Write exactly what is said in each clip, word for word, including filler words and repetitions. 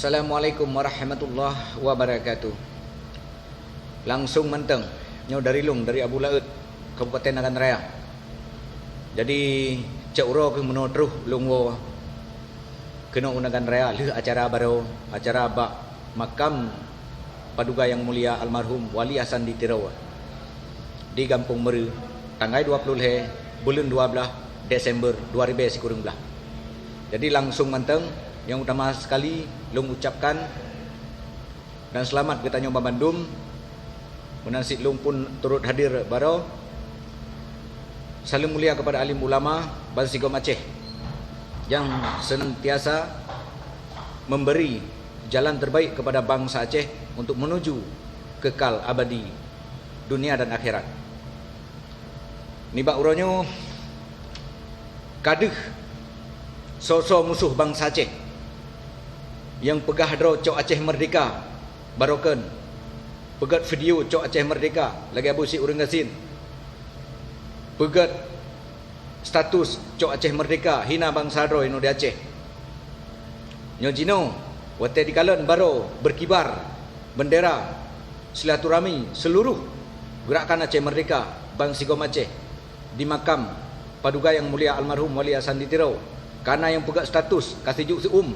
Assalamualaikum warahmatullahi wabarakatuh. Langsung mantong nyoe dari lôn, dari Abu Laôt, Kabupaten Nagan Raya. Jadi, cok uroe keuh meunoe troh lôn woe keunoe u Nagan Raya lheueh acara barô, acara bak makam Paduka Yang Mulia Almarhum Wali Hasan di Tiro di Gampông Meureu, tanggai dua ploh lhèe buleuen dua blaih Desember dua ribèe sikureueng blaih. Jadi langsung mantong, nyang utama sekali lôn ucapkan dan seulamat geutanyoe banmandum. Meunan cit lôn pun turut hadir baroe. Saleuem mulia kepada alim ulama bansigom Aceh yang senantiasa memberi jalan terbaik kepada bangsa Aceh untuk menuju kekal abadi dunia dan akhirat. Nibak uroe nyoe ka deuh soe-soe musoh bansa Aceh nyang peugah droe cok Aceh merdeka, baroe kheun peugét video cok Aceh merdeka lagèe Abu Syik ureueng gasien, peugét status cok Aceh merdeka, hina bansa droe inoe di Aceh. Nyoe jinoe watèe dikalon baroe berkibar bendera silaturahmi seluruh Gerakan Aceh Merdeka bansigom Aceh di makam Paduka Yang Mulia Almarhum Wali Hasan di Tiro, ka na nyang peugét status ka sijuek siuem,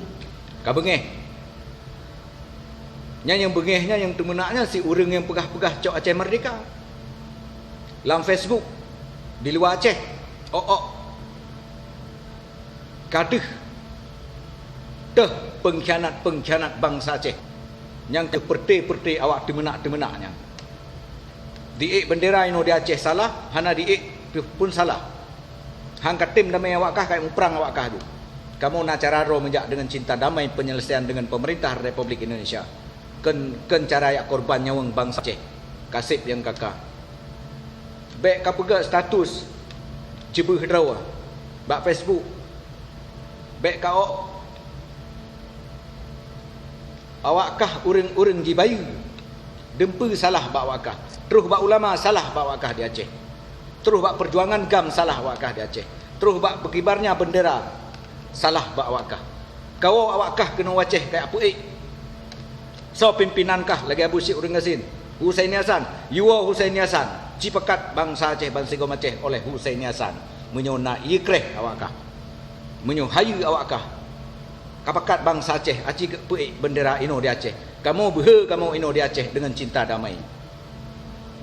ka beungéh. Nyan nyang beungéh nyan nyang teumeunak nyan si ureueng nyang peugah-peugah cok Aceh Merdeka lam Facebook di luwa Aceh. Ôk-ôk. Ka deuh teuh peungkhianat-peungkhianat bansa Aceh nyang keu peureute-peureute awak teumeunak-teumeunak nyan. Diék bendera inoe di Aceh salah, hana diék pih pun salah. Han ka tem damé awak kah, ka muprang awak kah dum. Kamoe na cara droe meujak deungon cinta damai penyelesaian deungon pemerintah Republik Indonesia. Kheun, kheun cara jak korban nyawöng bansa Aceh. Ka seb nyang ka-ka. Bèk ka peugét status ceubeuh droe bak Facebook. Bèk ka ôk awak kah ureueng-ureueng jibayeue. Dum peue salah bak awak kah. Troh bak ulama salah bak awak kah di Aceh. Troh bak peujuangan GAM salah awak kah di Aceh. Troh bak peukibarnya bendera salah bak awak kah. Kawoe awak kah keunoe u Aceh kajak peuék. Soe pimpinan kah lagèe Abu Syik ureueng gasien? Husaini Hasan. Yue Husaini Hasan. Jipakat bansa Aceh bansigom Aceh oleh Husaini Hasan. Meunyoe na ié kréh awak kah, meunyoe hayeue awak kah, ka pakat bansa Aceh aci keu peuék bendera inoe di Aceh. Kamoe beuhe kamoe inoe di Aceh deungon cinta damai.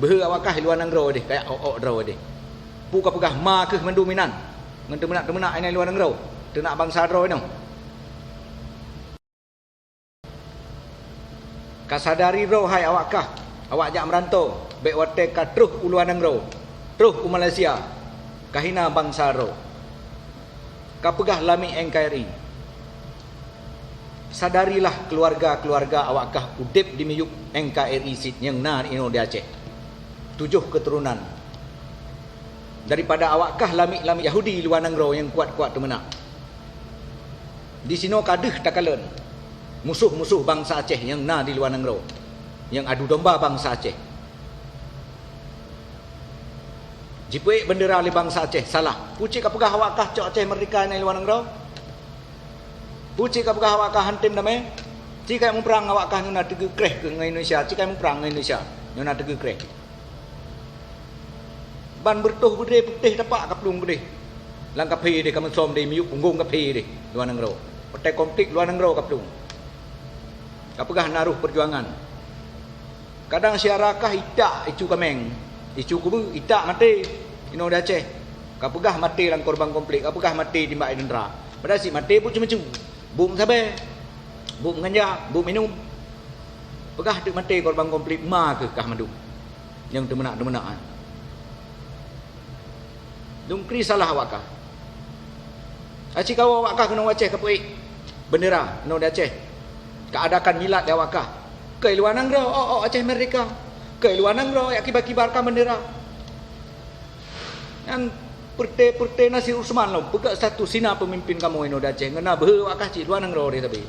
Beuhe awak kah i luwa nanggroe deh, kajak ôk-ôk droe deh. Peue ka peugah ma keuh mandum inan ngon teumeunak-teumeunak inan i luwa nanggroe, teunak bansa droe nyoe. Ka sadari droe hai awak kah, awak jak meuranto, bèk watèe ka troh u luwa nanggroe, troh u Malaysia, ka hina bansa droe. Ka peugah lamiet N K R I. Sadarilah keuluwarga-keuluwarga awak kah udeb di miyueb N K R I cit nyang na inoe di Aceh. Tujoh keuturonan daripada awak kah lamiet-lamiet Yahudi luwa nanggroe nyang kuat-kuat teumeunak. Disinoe ka deuh takalon musoh-musoh bansa Aceh nyang na di luwa nanggroe, nyang adu domba bansa Aceh. Jipeuék bendera lé bansa Aceh, salah. Peue cit ka peugah awak kah cok Aceh merdeka na i luwa nanggroe? Peue cit ka peugah awak kah han tem damé? Ci kajak muprang awak kah nyoe na teugeukreh keu ngon Indonesia, ci kajak muprang ngon Indonesia nyoe na teugeukreh. Ban beureutoh beudé peutéh tapak ka plueng beudé. Lam kaphé deh ka meusom deh miyueb punggong kaphé deh luwa nanggroe. Watèe konflik luwa nanggroe ka plueng. Ka peugah na roh peujuangan. Kadang syedara kah itak icu kaméng, icu kubeue, itak maté inoe di Aceh. Ka peugah maté lam korban konflik, ka peugah maté timbak indra. Padahai cit maté buet ceumeucue, buet meusabé, buet meuganja, buet minum. Peugah teuk maté korban konflik ma keuh kah mandum nyang teumeunak-teumeunak nyan. Dum kri salah awak kah. Aci kawoe awak kah keunoe u Aceh ka peuék bendera inoe di Aceh. Ka adakan milad di awak kah. Keu i luwa nanggroe, ôk-ôk Aceh merdeka. Keu i luwa nanggroe jak kibar-kibarkan bendera. Nyan peureute-peureute Nasir Usman lom peugah status hina peumimpin kamoe inoe di Aceh. Ngon na beuhe awak kah cit luwa nanggroe deh sabe.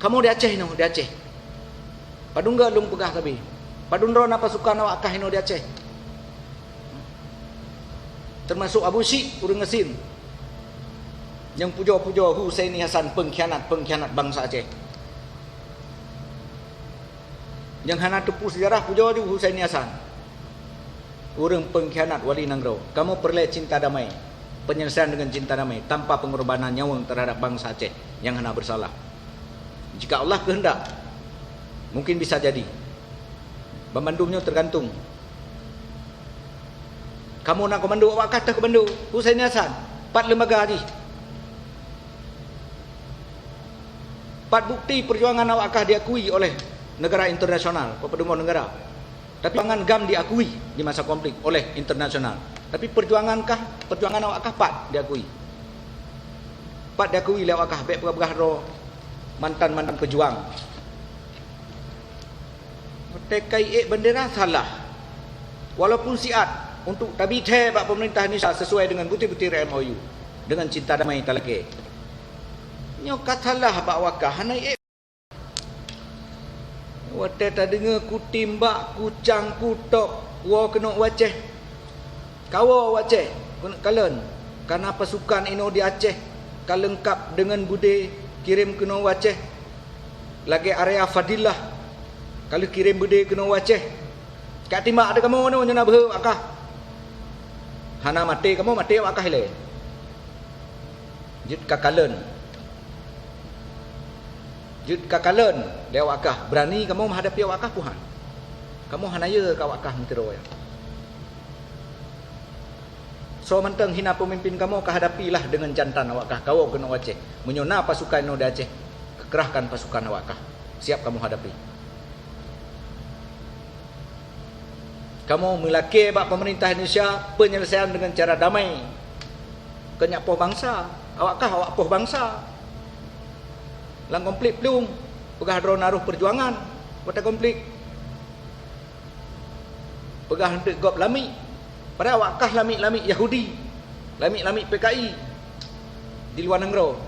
Kamoe di Aceh inoe, di Aceh. Padum göt lôn peugah sabe. Padum droe na pasukan awak kah inoe di Aceh. Teumasok Abu Syik ureueng gasien. Nyang pujoe-pujoe Husaini Hasan, peungkhianat-peungkhianat bansa Aceh. Nyang hana teupeu seujarah, pujoe ju Husaini Hasan. Ureuëng peungkhianat wali nanggroe. Kamoe peureulée cinta damai, penyelesaian dengan cinta damai tanpa pengorbanan nyawöng terhadap bansa Aceh nyang hana bersalah. Jika Allah kehendak, mungkin bisa jadi. Banmandum nyoe tergantung. Kamoe na komando, awak kah teuh komando, Husaini Hasan, pat lembaga jih. Pat bukti perjuangan awak kah diakui oleh negara internasional, peudumoh negara. Tapi perjuangan GAM diakui di masa konflik oleh internasional. Tapi perjuangan kah, perjuangan awak kah pat diakui. Pat diakui lé awak kah, bék peugah-peugah droe mantan-mantan pejuang. Watée ka iék bendera salah. Walaupun siat untuk tabi thée bak pemerintah Indonesia sesuai dengan butir-butir M O U, dengan cinta damai talakée. Nyoe ka salah bak awak kah, hana iék. Watée tadeungoe kutimbak, kucang, kutôb, woe keunoe u Aceh. Kawoe u Aceh, keuneuk kalon, kana pasukan inoe di Aceh ka leungkab deungon beudé kirém keunoe u Aceh. Lagée area Fadillah ka lheueh kirém beudé keunoe u Aceh. Ka timbak teuh kamoe nyoe, nyoe na beuhe awak kah. Hana maté kamoe, maté awak kah ilée. Jeuet ka kalon. Jeuet ka kalon lé awak kah, beurani kamoe meuhadapi awak kah, puhan. Kamoe hana yö keu awak kah meuteurô nyan. Soe mantong hina peumimpén kamoe, kahadapilah deungon jantan awak kah, kawoe keunoe u Aceh. Meunyoe na pasukan inoe di Aceh, kekerahkan pasukan awak kah, siap kamoe hadapi. Kamoe meulakée bak pemerintah Indonesia penyelesaian dengan cara damai. Keu nyak poh bansa, awak kah awak poh bansa. Lam konflik plueng, peugah droe na roh perjuangan watée konflik. Peugah eunteuk gob lamiek, padahai awak kah lamiek-lamiek Yahudi, lamiek-lamiek P K I di luwa nanggroe.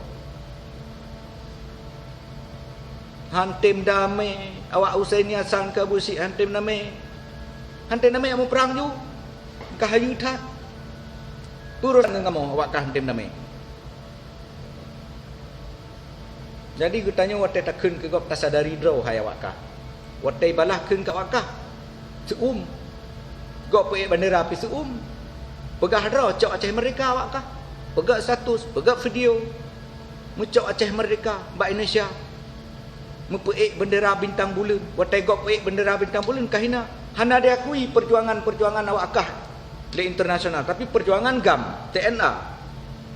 Hán tem damé, awak Husaini Hasan keu Abu Syik hán tem damé. Hán tem damé, amu prang ju. Ka hayeu that. Peue urosan ngon kamoe, awak kah hán tem damé. Jadi geutanyoe watée takheun keu gob tasadari droe hai awak kah. Watée ibalah kheun keu awak kah, seu-uem. Gob peuék bandera pih seu-uem. Peugah droe cok Aceh Merdeka awak kah. Peugét status, peugét video. Meucok Aceh Merdeka bak Indonesia. Meupeuék bendera bintang buleuen. Watée gob peuék bendera bintang buleuen ka hina. Hana diakui perjuangan-perjuangan awak kah lé internasional. Tapi perjuangan GAM, T N A,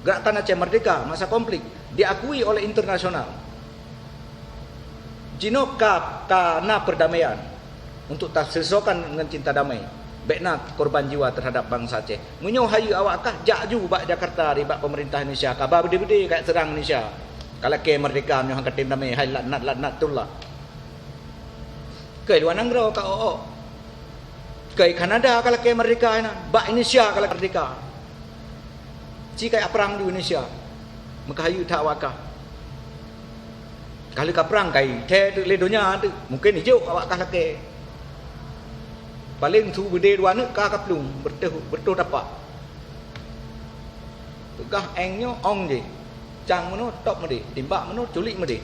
Gerakan Aceh Merdeka masa konflik diakui oleh internasional. Jinoe ka, ka na perdamaian untuk taseusokan ngon cinta damai. Bék na korban jiwa terhadap bansa Aceh. Meunyoe hayeu awak kah, jak ju bak Jakarta, di bak pemerintah Indonesia, ka ba beudé-beudé ka seurang Indonesia. Ka lakée merdeka meunyoe hán ka tem damé, hai laknat-laknatullah. Keu luwa nanggroe ka ôk-ôk. Keu Kanada ka lakée merdeka inan, bak Indonesia ka lakée merdeka. Ci ka prang di Indonesia, meuka hayeu that awak kah. Ka lheueh ka prang kai thée teuk lé donya teuk, mungken ijok awak kah lakée. Paleng su beudé dua neuk ka kaplueng, beureutoh, beureutoh tapak. Peugah éng nyoe ong jih, cang meunoe tôb meudeh, timbak meunoe culik meudeh.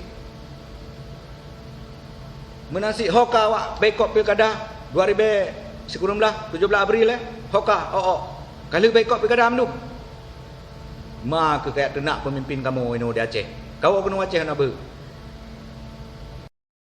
Meunan cit ho ka awak boikot pilkada dua ribée sikureueng blaih, tujoh blaih Abril, eh, ho ka, ôk-ôk. Ka lheueh boikot pilkada mandum. Ma keuh kajak teunak peumimpén kamoe inoe di Aceh. Kawoe keunoe Aceh hana beuh.